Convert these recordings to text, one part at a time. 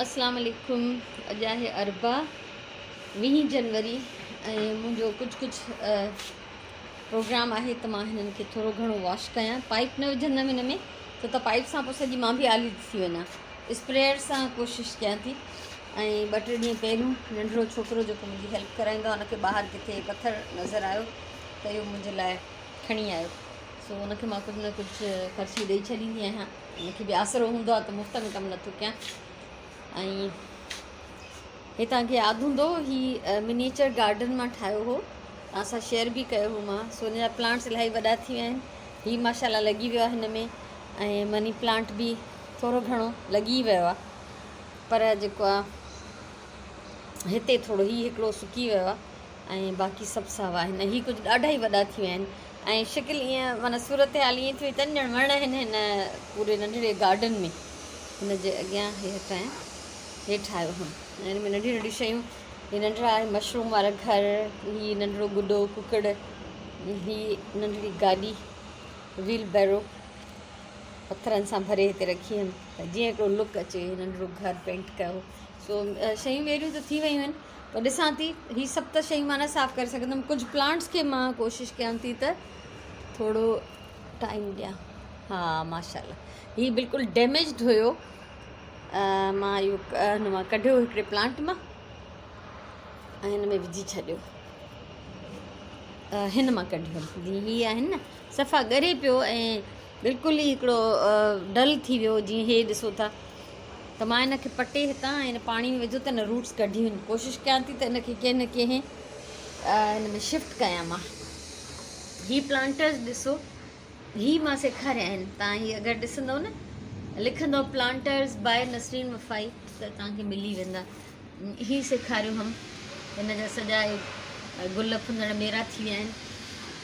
اسلام عليڪم اڄ آهي اربع 20 جنوري ۽ منهنجو ڪجهه ڪجهه پروگرام آهي ته مان هنن کي ٿورو گهڻو واش ڪيان. پائپ نه وجهندم هن ۾ ڇو ته پائپ سان پوء سڄي مان به آلي ٿي وڃان. اسپريئر سان ڪوشش ڪيان ٿي. ۽ ٻه ٽي ڏينهن پهريون ننڍڙو ڇوڪرو جيڪو منهنجي هيلپ ڪرائيندو آهي ان کي ٻاهر ڪٿي پٿر نظر آيو ته اهو منهنجي لاء کڻي آيو. سو ان کي مان ڪجهه نه ڪجهه خرچي ڏئي ڇڏيندي آهيان. مون کي به آسرو هوندو آهي ته مفت ۾ ڪم نٿو ڪيان. ۽ هي توهان کي ياد هوندو هي منيچر گارڊن مان ٺاهيو هو، توهان سان شيئر به ڪيو هو مان. سو هن جا پلانٽس الاهي وڏا ٿي ويا آهن. هي ماشاءالله لڳي ويو آهي هن ۾، ۽ مني پلانٽ به ٿورو گهڻو لڳي ويو آهي، پر جيڪو آهي هتي ٿورو هي هڪڙو سڪي ويو آهي ۽ باقي سڀ ساوا آهن. ۽ هي ڪجهه ڏاڍا ئي وڏا ٿي ويا آهن ۽ شڪل ائين معنيٰ صورت حال ائين ٿي وئي اٿن ڄڻ وڻ آهن هن پوري ننڍڙي گارڊن ۾. هن جي اڳيان هي هٽايان هيٺ آيو هئم ۽ هن ۾ ننڍيون ننڍيون شيون، هي ننڍڙا آهي مشروم وارا گهر، هي ننڍڙو گڏو ڪڪڙ، هي ننڍڙي گاڏي ويل بيرو پٿرن سان ڀري هتي رکي هئم ته جيئن هڪڙو لڪ اچي. هي ننڍڙو گهر پينٽ ڪيو. سو شيون اهڙيون ته ٿي ويون آهن پر ڏسان ٿي هي سڀ ته شيون مان نه صاف ڪري سگهندم. ڪجهه پلانٽس کي مان ڪوشش ڪيان ٿي ته ٿورو ٽائيم ڏيان. ها ماشاءالله هي بلڪل ڊيميجڊ هيو، مان اهو هن مان ڪڍيو هڪڙي پلانٽ مان ۽ هن ۾ وجهي ڇڏيو. هن مان ڪڍيو جيئن هي آهن نه صفا ڳري پيو ۽ بلڪل ئي هڪڙو ڊل ٿي ويو. جيئن هي ڏسو ٿا ته مان هن کي پٽي هتان هن پاڻي ۾ وجهو ته هن روٽس ڪڍي وڃ. ڪوشش ڪيان ٿي ته هن کي ڪنهن نه ڪنهن هن ۾ شفٽ ڪيان مان. هي پلانٽرز ڏسو، هي مان سيکاريا آهن. توهان هي اگر ڏسندو نه لکندو پلانٽرز باء نسرين وفائي ته توهان کي ملي ويندا. هي سيکاريو هم. هن جا سڄا گل ڦندڻ ميرا ٿي ويا آهن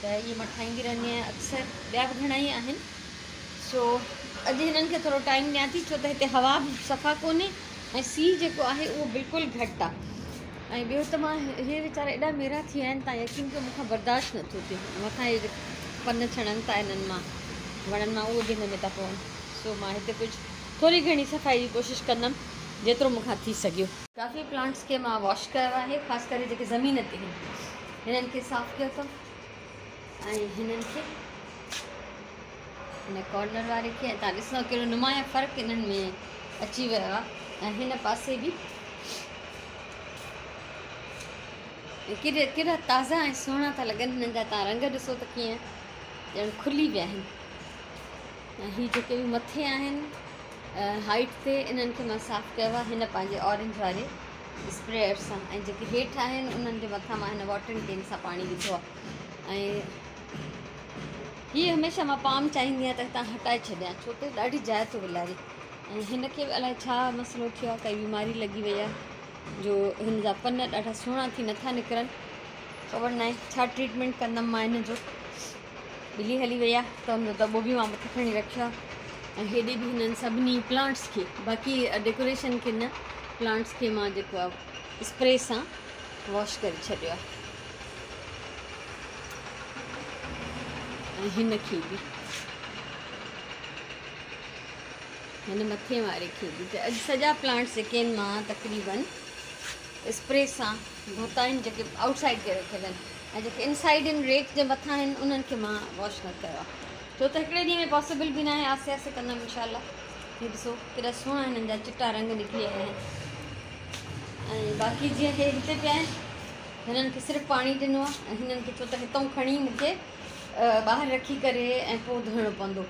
ته اهي مان ٺاهيندي رهندي آهيان اڪثر. ٻيا به گهڻا ئي آهن. سو اڄ هنن کي ٿورو ٽائيم ڏيان ٿي ڇو ته هتي هوا به صفا ڪونهي ۽ سيءُ جيڪو آهي اهو بلڪل گهٽ آهي. ۽ ٻيو ته مان هي ويچارا ايڏا ميرا ٿي ويا آهن تان يقين ڪيو مون کان برداشت نٿو ٿئي. مٿان هي پن ڇڻن ٿا هنن مان وڻن مان اهي به هن ۾ ٿا پون. سو مان هتي ڪجهه ٿوري گهڻي صفائي جي ڪوشش ڪندم جيترو مون کان ٿي سگهيو. ڪافي پلانٽس کي مان واش ڪيو آهي، خاص ڪري جيڪي زمين تي آهن هنن کي صاف ڪيو اٿم. ۽ هنن کي هن ڪارنر واري کي ۽ تان ڏسندو ڪهڙو نمايان فرق انهن ۾ اچي ويو آهي. ۽ هن پاسي به ڪيڏا ڪيڏا تازا ۽ سهڻا ٿا لڳن. هنن جا تان رنگ ڏسو ته ڪيئن ڄڻ کلي ويا آهن. ۽ هي جيڪي به مٿي آهن هائيٽ تي انهن کي مان صاف ڪيو آهي هن پنهنجي اورينج واري اسپريئر سان. ۽ جيڪي هيٺ آهن انهن جي مٿان مان هن واٽرنگ ڪين سان پاڻي وڌو آهي. ۽ هي هميشه مان پام چاهيندي آهيان ته هتان هٽائي ڇڏيان ڇو ته ڏاڍي جاء ٿو ولاري. ۽ هن کي به الائي ڇا مسئلو ٿيو آهي، ڪائي بيماري لڳي وئي آهي جو هن جا پن ڏاڍا سهڻا ٿي نٿا نڪرن. خبر ناهي ڇا ٽريٽمينٽ ڪندم مان هن جو. ٻلي هلي وئي آهي ته هن جو دٻو به مان مٿي کڻي رکيو آهي. ۽ هيڏي به هنن سڀني پلانٽس کي، باقي ڊيڪوريشن کي نه، پلانٽس کي مان جيڪو آهي اسپري سان واش ڪري ڇڏيو آهي. ۽ هن کي به، هن مٿي واري کي به. ته اڄ سڄا پلانٽس جيڪي آهن مان تقريبن اسپري سان ڌوتا آهن جيڪي آئوٽ سائيڊ تي رکيل آهن. ۽ جيڪي انسائيڊ آهن ريڪ جي مٿان آهن انهن کي مان واش نه ڪيو آهي ڇو ته هڪڙي ڏينهن ۾ پاسيبل به ناهي. آهستي آهستي ڪندم انشاء الله. هي ڏسو ڪيڏا سهڻا هنن جا چٽا رنگ نڪري آيا آهن. ۽ باقي جيئن هي هتي پيا آهن هنن کي صرف پاڻي ڏنو آهي. ۽ هنن کي ڇو ته هتان کڻي مون کي ٻاهر رکي ڪري ۽ پوء ڌوئڻو پوندو.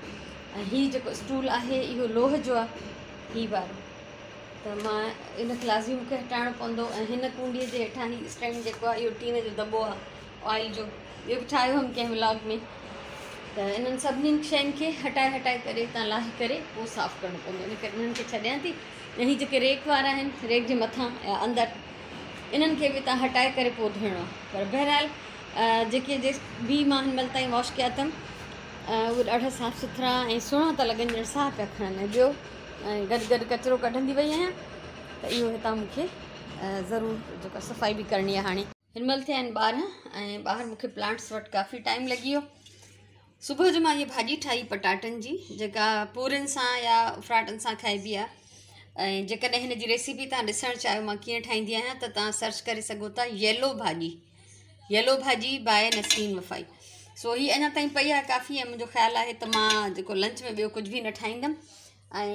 ۽ هي جيڪو اسٽول آهي اهو لوهه جو آهي هي وارو، ته مان ان کي لازمي مون کي هٽائڻو پوندو. ۽ هن ڪونڊيء جي هيٺان هي اسٽينڊ جيڪو آهي اهو ٽين جو دٻو آهي آئل جو، اهو به ٺاهيو هئم ڪنهن ولاگ ۾. ته انهن سڀني شين کي هٽائي هٽائي ڪري هتان لاهي ڪري پوء صاف ڪرڻو پوندو. ان ڪري انهن کي ڇڏيان ٿي. ۽ هي جيڪي ريڪ وارا آهن ريڪ جي مٿان يا اندر انهن کي به هتان هٽائي ڪري پوء ڌوئڻو آهي. پر بهرحال جيڪي به مان هن مهل تائين واش ڪيا اٿم اهي ڏاڍا صاف سٿرا ۽ سهڻا ٿا لڳن ڄڻ ساهه پيا کڻن. ۽ ٻيو گڏ گڏ ڪچرو ڪڍندي وئي آهيان ته اهو هتان مون کي ضرور جيڪا صفائي به ڪرڻي آهي. هاڻي هن مهل ٿيا آهن 12 ۽ ٻاهر مون کي پلانٽس وٽ ڪافي ٽائيم لڳي ويو. صبح جو مان هيء ڀاڄي ٺاهي پٽاٽن جي، جيڪا پورين سان يا فراٽن سان کائبي آهي. ۽ جيڪڏهن هن جي ريسيپي توهان ڏسڻ چاهيو مان ڪيئن ٺاهيندي آهيان ته توهان سرچ ڪري سگهو ٿا ييلو ڀاڄي، ييلو ڀاڄي باء نسرين وفائي. سو هي اڃا تائين پئي آهي ڪافي ۽ منهنجو خيال آهي ته مان جيڪو لنچ ۾ ٻيو ڪجهه به نه ٺاهيندم ۽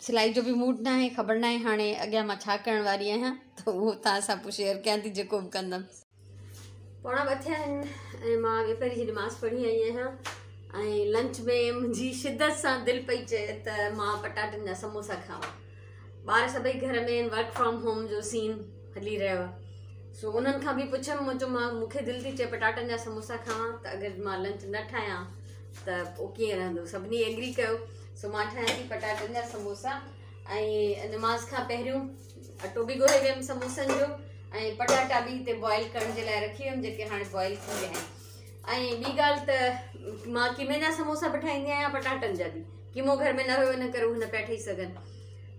سلائي جو به موڊ ناهي، خبر ناهي هاڻي اڳيان مان ڇا ڪرڻ واري آهيان ته اهو توهان سان پوء شيئر ڪيان ٿي جيڪو به ڪندم. 1:45 ٿيا آهن ۽ مان ٻپهري جي نماز پڙهي آئي آهيان ۽ لنچ ۾ منهنجي شدت سان دل پئي چئي ته مان پٽاٽن جا سموسا کاوان. ٻار سڀئي گهر ۾ آهن، ورڪ فرام هوم جو سين هلي رهيو آهي، سو انهن کان به پڇيم، مون چيو مان مون کي دل ٿي چئي پٽاٽن جا سموسا کاوان ته اگر مان لنچ نه ٺاهيان ته پوء ڪيئن رهندو. سڀني ايگري ڪيو، سو مان ٺاهيان ٿي پٽاٽن جا سموسا ۽ نماز کان پهريون اٽو به ڳوهي ويم سموسن جو ۽ پٽاٽا به هتي بوائل ڪرڻ جي لاء رکي ويم جيڪي هاڻي بوائل ٿي ويا آهن. ۽ ٻي ڳالهه ته مان قيمي جا سموسا به ٺاهيندي آهيان پٽاٽن جا به. قيمو گهر ۾ نه هيو ان ڪري اهي نه پيا ٺهي سگهن.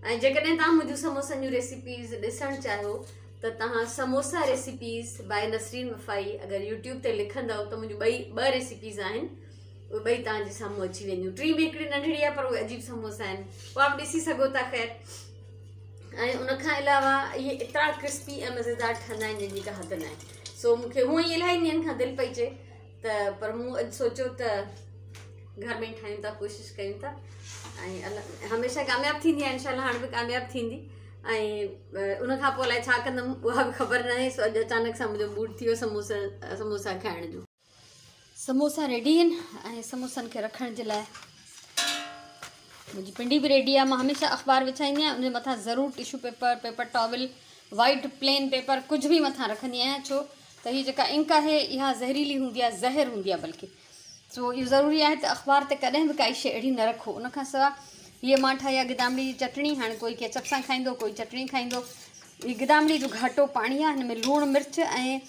۽ جيڪڏهن توهان منهنجون سموسن جون ريسيپيز ڏسڻ چاهيو ته توهان سموسا ريسيپيز باء نسرين وفائي اگر يوٽيوب تي لکندؤ ته منهنجون ٻئي ٻه ريسيپيز آهن اهي ٻئي توهان جي سامهون اچي وينديون. ٽين به هڪڙي ننڍڙي آهي پر اهي عجيب سموسا آهن، اها به ڏسي سگهو ٿا. خير ۽ ان کان علاوه اهي ايترا ڪرسپي ۽ مزيدار ٺهندا آهن جنهن جي ڪا حد نه آهي. سو مون کي هونئن ئي الاهي ڏينهن کان دل پئي چئي ته پر مون اڄ سوچيو ته گهر ۾ ئي ٺاهيون ٿا، ڪوشش ڪيون ٿا ۽ هميشه ڪامياب ٿيندي آهي، انشاء الله هاڻي به ڪامياب ٿيندي. ۽ ان کان پوء الائي ڇا ڪندم اها به خبر ناهي. سو اڄ اچانڪ سان منهنجو موڊ ٿي ويو سموسا کائڻ جو. سموسا ريڊي آهن ۽ سموسن کي رکڻ جي لاء منهنجي پنڊي به ريڊي آهي. مان هميشه اخبار وڇائيندي آهيان، ان جي مٿان ضرور tissue paper, paper towel, white plain paper ڪجهه به مٿان رکندي آهيان، ڇو ته هي جيڪا انڪ آهي اها زهريلي هوندي آهي، زهر هوندي آهي بلڪه. سو اهو ضروري آهي ته اخبار تي ڪڏهن به ڪائي شيء اهڙي نه رکو. ان کان سواء هيء مان ٺاهي آهي گدامڙي جي چٽڻي. هاڻي ڪوئي ڪيچپ سان کائيندو، ڪوئي چٽڻي کائيندو. هي گدامڙي جو گهاٽو پاڻي آهي، هن ۾ لوڻ مرچ ۽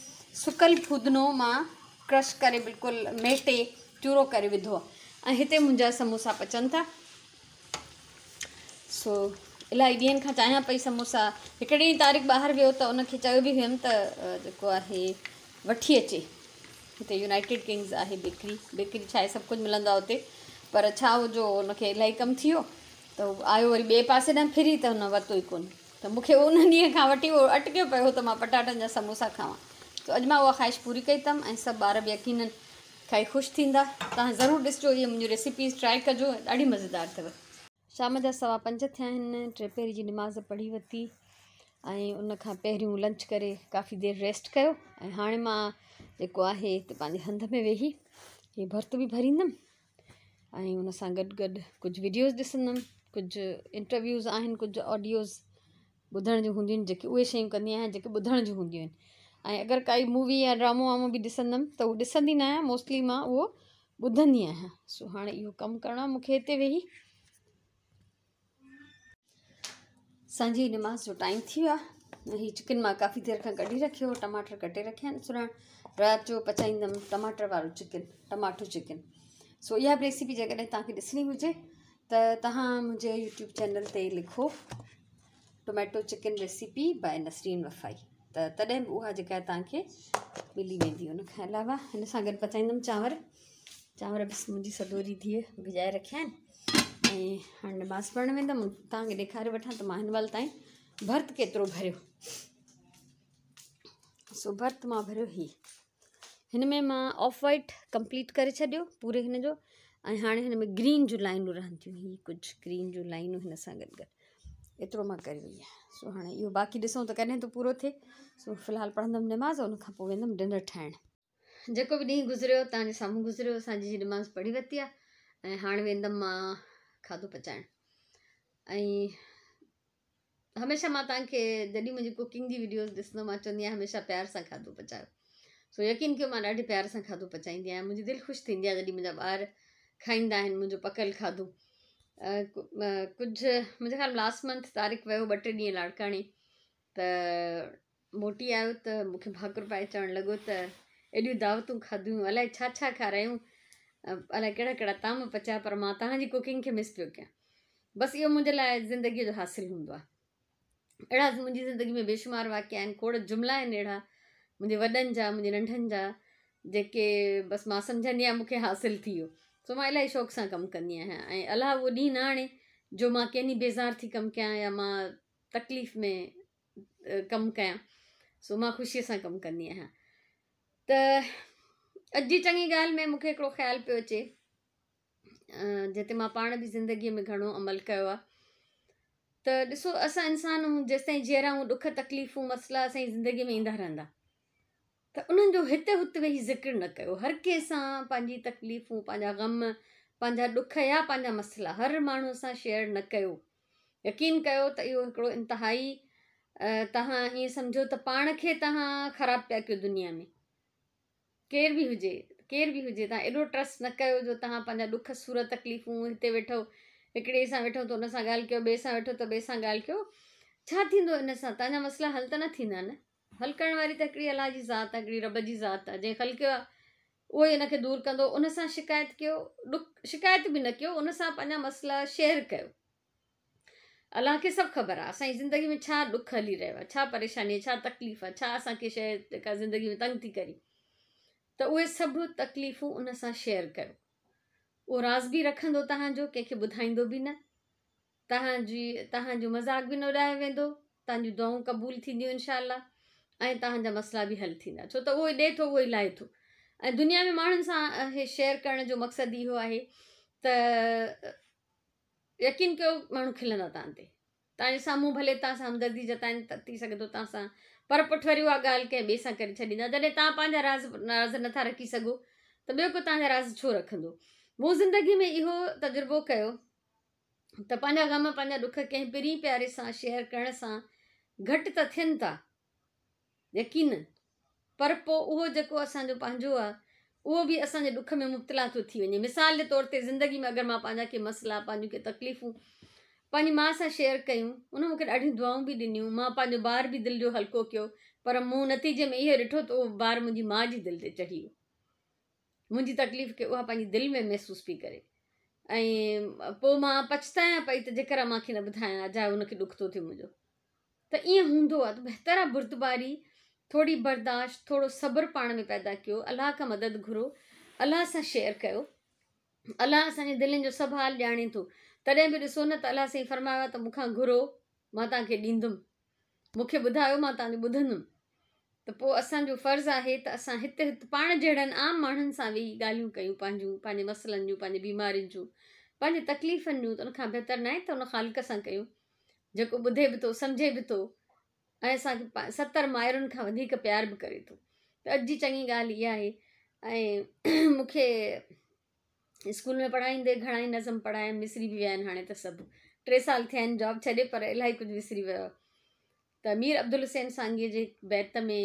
سڪل ڦودنو مان ڪرش ڪري بلڪل ميٽي چورو ڪري وڌو آهي. ۽ هتي منهنجا سموسا پچن ٿا. سو الاهي ڏينهن کان چاهيان پئي سموسا. هڪ ڏينهن طارق ٻاهر ويو ته ان کي چيو به هيم ته جيڪو آهي وٺي اچي. هتي يونائيٽيڊ ڪنگز آهي بيڪري، بيڪري ڇا آهي سڀ ڪجهه ملندو آهي اتي، پر ڇا هو جو ان کي الاهي ڪم ٿي ويو ته هو آيو وري ٻئي پاسي ڏانهن ڦري ته هن ورتو ئي ڪونه. ته مون کي ان ڏينهن کان وٺي اهو اٽڪيو پيو هو ته مان پٽاٽن جا سموسا کاوان. سو اڄ مان اها خواهش پوري ڪئي اٿم ۽ سڀ ٻار به يقينن کائي خوش ٿيندا. توهان ضرور ڏسجو اهي منهنجون ريسيپيز ٽرائي ڪجو ڏاڍي مزيدار اٿو. شام جا 5:15 ٿيا آهن، ٽي پهري جي نماز پڙهي ورتي ۽ ان کان پهريون لنچ ڪري ڪافي دير ريسٽ ڪيو ۽ هاڻي مان جيڪو آهي هتي پنهنجي هنڌ ۾ ويهي هي ڀرت به ڀريندم ۽ ان سان گڏ گڏ ڪجهه وڊيوز ڏسندم، ڪجهه انٽرويوز آهن، ڪجهه آڊيوز ٻڌڻ جون هونديون آهن، جيڪي اهي شيون ڪندي آهيان جيڪي ٻڌڻ جون هونديون آهن. ۽ اگر ڪائي مووي يا ڊرامو وامو به ڏسندم ته اهو ڏسندي نه آهيان، موسٽلي مان اهو ٻڌندي آهيان. سو هاڻي اهو ڪم ڪرڻو آهي مون کي هتي ويهي. سانجهي جي نماز جو ٽائيم ٿي ويو آهي. هي چڪن مان ڪافي دير کان ڪڍي رکيو هو، ٽماٽر ڪٽي رکيا آهن. سراڻ رات جو پچائيندم ٽماٽر وارو چڪن، ٽماٽو چڪن. سو اها به ريسيپي جيڪڏهن توهان کي ڏسڻي هجي ته توهان منهنجي يوٽيوب چينل تي لکو tomato chicken recipe by Nasreen Wafai ته تڏهن به اها جيڪا توهان کي ملي ويندي. ان کان علاوه هن سان گڏ پچائيندم چانور. چانور بس منهنجي سدوري ڌيء ڀڄائي رکيا آهن ۽ هاڻي نماز پڙهڻ ويندم. توهان کي ڏيکاري وٺان ته مان هن مهل تائين ڀرت ڪيترو ڀريو. سو ڀرت مان ڀريو هي هن ۾ مان آف وائيٽ ڪمپليٽ ڪري ڇڏيو پوري هن جو ۽ هاڻي هن ۾ گرين جون لائنون رهن ٿيون. هي ڪجهه گرين جون لائنون هن سان گڏ گڏ ايترو مان ڪري وئي آهيان. سو هاڻي اهو باقي ڏسون ته ڪڏهن ٿو پورو ٿئي. سو في الحال پڙهندم نماز، ان کان پوء ويندم ڊنر ٺاهڻ. جيڪو به ڏينهن گذريو توهان جي سامهون گذريو. سانجهي جي نماز پڙهي ورتي آهي ۽ هاڻي ويندم مان کاڌو پچائڻ. ۽ هميشه مان توهان کي جڏهن منهنجي ڪوڪنگ جي وڊيوز ڏسندو مان چوندي آهيان هميشه پيار سان کاڌو پچايو. سو يقين ڪيو مان ڏاڍي پيار سان کاڌو پچائيندي آهيان. منهنجي دل خوش ٿيندي آهي جڏهن منهنجا ٻار کائيندا آهن منهنجو پڪل کاڌو. ڪجهه منهنجي خيال لاسٽ منٿ طارق ويو ٻه ٽي ڏينهن لاڙڪاڻي ته موٽي آيو ته مون کي ڀاڪر پائي چوڻ لڳو ته ايڏيون دعوتون کاڌيون، الائي ڇا ڇا کارايون، الائي ڪهڙا ڪهڙا طعام پچايا، پر مان توهان جي ڪوڪنگ کي مس پيو ڪيان. بس اهو منهنجي لاء زندگيء جو حاصل هوندو آهي. اهڙا منهنجي زندگي ۾ بيشمار واقعا آهن، کوڙ جملا آهن اهڙا منهنجي وڏن جا، منهنجي ننڍن جا، جيڪي بس مان سمجهندي آهيان مون کي حاصل ٿي ويو. سو مان الاهي شوق سان ڪم ڪندي آهيان ۽ الله اهو ڏينهن نه آڻي جو مان ڪنهن ڏينهن بيزار ٿي ڪم ڪيان يا مان تڪليف ۾ ڪم ڪيان. سو مان خوشيء سان ڪم ڪندي آهيان. ته اڄ جي چڱي ڳالهه ۾ مون کي هڪڙو خيال پيو اچي، جنهن تي مان پاڻ به زندگيء ۾ گهڻو عمل ڪيو آهي. ته ڏسو اسان انسان آهيون، جيستائين جيئرا آهيون ڏک تڪليفون مسئلا اسان جي زندگيء ۾ ايندا رهندا. ته انهن جو هتي هت ويهي ذڪر نه ڪيو. هر ڪنهن سان پنهنجي تڪليفون، پنهنجا غم، پنهنجا ڏک يا پنهنجا مسئلا هر ماڻهوء سان شيئر نه ڪيو. يقين ڪيو ته اهو هڪڙو انتهائي توهان ائين سمجهو ته پاڻ کي توهان خراب پيا ڪيو دنيا ۾. ڪير به هجي، ڪير به هجي توهان ايڏو ٽرسٽ نه ڪيو جو توهان پنهنجا ڏک سور تڪليفون هتي ويٺو هڪڙي سان ويٺو ته ان سان ڳالهه ڪيو ٻئي سان ويٺو ته ٻئي سان ڳالهه ڪيو. ڇا ٿيندو ان سان؟ توهان جا مسئلا حل ته نه ٿيندا نه. حل ڪرڻ واري ته هڪڙي الله جي ذات آهي، هڪڙي رب جي ذات آهي، جنهن خلقيو آهي اهو ئي ان کي دور ڪندو. ان سان شڪايت ڪيو، ڏک شڪايت به نه ڪيو، ان سان پنهنجا مسئلا شيئر ڪيو. الله کي سڀ خبر آهي اسان جي زندگي ۾ ڇا ڏک هلي رهيو آهي، ڇا پريشاني آهي، ڇا تڪليف آهي، ڇا اسان کي شيء جيڪا زندگي ۾ تنگ ٿي ڪري، ته اهي سڀ تڪليفون ان سان شيئر ڪيو. اهو راز به رکندو توهان جو، ڪنهن کي ٻڌائيندو به نه. توهان جي توهان جو مذاق به نه اڏايو ويندو، توهان جون دعائون قبول ٿينديون انشاء الله ۽ توهان جا مسئلا به حل ٿيندا، ڇو ته اهو ئي ڏئي ٿو اهو ئي لاهي ٿو. ۽ دنيا ۾ ماڻهن سان اهي شيئر ڪرڻ جو مقصد اهو آهي ته يقين ڪيو ماڻهو کلندا توهان تي، توهان جي سامهون ڀلي توهان سان همدردي جتائن ته ٿي سگهي ٿو توهان سان، پر پٺ وري اها ڳالهه ڪنهن ٻئي سان ڪري ڇڏيندا. جڏهن توهان پنهنجا راز راز نٿا رکي سگهو ته ٻيو ڪو توهان جا راز ڇو رکندو. مون زندگي ۾ اهو تجربو ڪيو ته پنهنجا غم پنهنجا ڏک ڪنهن پرين پياري سان شيئر ڪرڻ سان گهٽ ته ٿين ٿا يقينن پر پوء اهو جيڪو اسان جو پنهنجو آهي اهو به اسان جي ڏک ۾ مبتلا ٿو ٿي وڃي. مثال جي طور تي زندگي ۾ اگر مان پنهنجا ڪي مسئلا پنهنجون ڪي تڪليفون پنهنجي ماء سان شيئر ڪيون، ان مون کي ڏاڍيون دعائون به ڏنيون، مان پنهنجو بار به دل جو هلڪو ڪيو، پر مون نتيجي ۾ اهو ڏٺو ته اهو بار منهنجي ماء جي دل تي چڙهي ويو. منهنجي تڪليف کي اها پنهنجي دل ۾ محسوس پئي ڪري ۽ پوء مان پڇتايان پئي ته جيڪر امان کي نه ٻڌايان اجايو ان کي ڏک ٿو ٿئي منهنجو. ته ائين هوندو آهي ته بهتر آهي بردباري، ٿوري برداشت، ٿورو صبر پاڻ ۾ پيدا ڪيو، الله کان مدد گهرو، الله سان شيئر ڪيو. الله اسان جي دلين جو سڀ حال ڄاڻي ٿو. تڏهن به ڏسو نه ته الله سائين فرمايو آهي ته مون کان گهرو مان توهان کي ڏيندم. مون کي ٻڌايو مان توهان جو ٻڌندم. ته پوء اسان جو فرض آهي ته اسان هت هت پاڻ جهڙن عام ماڻهن سان ويهي ڳالهيون ڪيون پنهنجون، پنهنجي مسئلن جون، پنهنجي بيمارين جون، پنهنجي تڪليفن جون ته ان کان بهتر ناهي ته ان خالق سان ڪيون جيڪو ٻڌي به ٿو، سمجهي به ٿو ۽ اسان کي 70 مائرن کان وڌيڪ پيار به ڪري ٿو. ته اڄ جي چڱي ڳالهه اها آهي ۽ مون کي اسڪول ۾ پڙهائيندي گهڻا ئي نظم پڙهايم، وسري به ويا آهن هاڻي ته سڀ. 3 سال ٿيا آهن جاب ڇڏي پر الاهي ڪجهه وسري ويو آهي. ته مير عبدالحسين سانگيء جي هڪ بيت ۾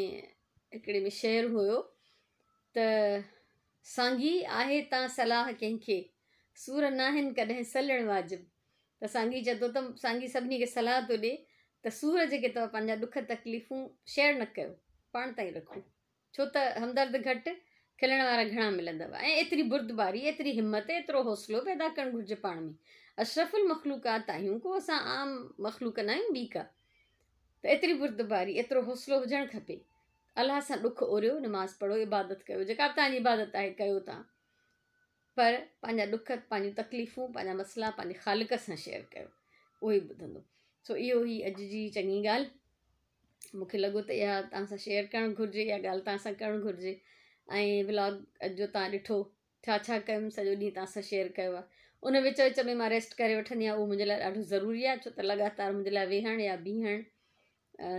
هڪڙي ۾ شعر هيو ته سانگي آهي تان صلاح ڪنهن کي، سور ناهن ڪڏهن سلڻ واجب. ته سانگي چئي ٿو ته سانگي سڀني کي صلاح ٿو ڏي ته سور جيڪي اٿو پنهنجا ڏک تڪليفون شيئر نه ڪيو، پاڻ تائين رکو. ڇو ته همدرد گهٽ، کلڻ وارا گهڻا ملندؤ ۽ ايتري بردباري، ايتري همت، ايترو حوصلو پيدا ڪرڻ گهرجي پاڻ ۾. اشرف المخلوقات آهيون، ڪو اسان عام مخلوق ناهيون ٻي ڪا. ته ايتري بردباري، ايترو حوصلو هجڻ کپي. الله سان ڏک اوريو، نماز پڙهو، عبادت ڪيو، جيڪا به توهان جي عبادت آهي ڪيو توهان. پر پنهنجا ڏک، پنهنجون تڪليفون، پنهنجا مسئلا پنهنجي خالق سان شيئر ڪيو، اهو ئي ٻڌندو. سو اهو هئي اڄ جي چڱي ڳالهه. مون کي لڳو ته اها توهان سان شيئر ڪرڻ گهرجي، اها ڳالهه توهان سان ڪرڻ گهرجي. ۽ ولاگ اڄ جو توهان ڏٺو ڇا ڇا ڪيم سڄو ڏينهن توهان سان شيئر ڪيو آهي. ان وچ وچ ۾ مان ريسٽ ڪري وٺندي آهيان، اهو منهنجي لاء ڏاڍو ضروري آهي، ڇو ته لڳاتار منهنجي لاء ويهڻ يا بيهڻ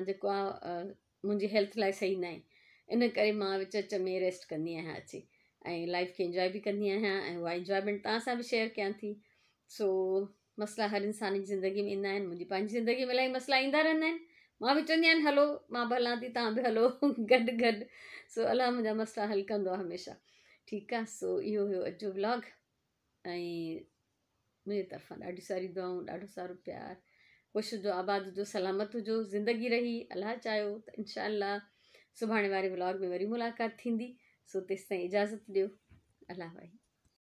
جيڪو آهي منهنجي هيلٿ لاء صحيح ناهي. ان ڪري مان وچ وچ ۾ ريسٽ ڪندي آهيان اچي ۽ لائف کي انجواء به ڪندي آهيان ۽ اها انجوائمينٽ توهان سان به شيئر ڪيان ٿي. سو مسئلا هر انسان جي زندگي ۾ ايندا آهن، منهنجي پنهنجي زندگي ۾ الاهي مسئلا ايندا رهندا آهن، مان به چوندي آهيان هلو مان به هلان ٿي توهان به هلو گڏ گڏ. سو الله منهنجا مسئلا حل ڪندو آهي هميشه. ٺيڪ آهي، سو اهو هيو اڄ جو ولاگ ۽ منهنجي طرفان ڏاڍي ساري دعائون، ڏاڍو سارو پيار. خوش هجو، آباد هجو، سلامت هجو، زندگي رهي الله چاهيو ته انشاء الله سڀاڻي واري ولاگ ۾ وري ملاقات ٿيندي. سو تيستائين اجازت ڏيو. الله واهي.